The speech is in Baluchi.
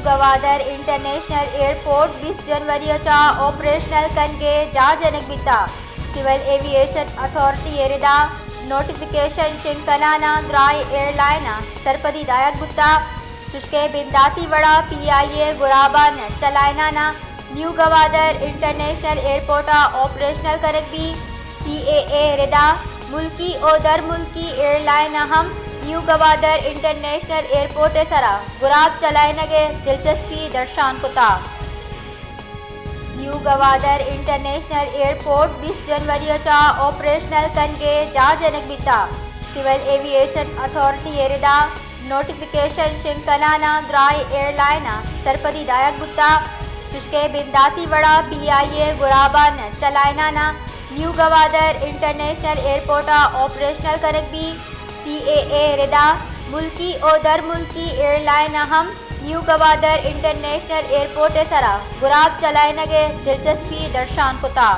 گوادر انٹرنیشنل ایئرپورٹ بیست جنوری ءَ چہ آپریشنل کنگ ءِ جار جنگ بیتا۔ سول ایوی ایشن اتھارٹی ءِ ردا نوٹیفکیشن شنگ کنان ءَ درائیں ایئرلائن ءَ سرپدی دایگ بوتا، چشکہ بنداتی وڑا پی آئی اے گرابان چلائینان ءَ نیو گوادر انٹرنیشنل ایئرپورٹ ءَ آپریشنل کنگ بی۔ سی اے اے ردا ملکی و درملکی ایئرلائن ءَ ہم نیو گوادر انٹرنیشنل ایئرپورٹ ءِ سرا گراب چلائینگ ءِ دلچسپی درشان کتا۔ نیو گوادر انٹرنیشنل ایئرپورٹ بیست جنوری ءَ چہ آپریشنل کنگ ءِ جار جنگ بیتا۔ سول ایوی ایشن اتھارٹی ءِ ردا نوٹیفکیشن شنگ کنان ءَ درائیں ایئرلائن ءَ سرپدی دایگ بوتا، چشکہ بنداتی وڑا پی آئی اے گرابان چلائینان ءَ نیو گوادر انٹرنیشنل ایئرپورٹ ءَ آپریشنل کنگ بی۔ سی اے اے ردا ملکی و درملکی ایئرلائن ءَ ہم نیو گوادر انٹرنیشنل ایئرپورٹ ءِ سرا گراب چلائینگ ءِ دلچسپی درشان کتا۔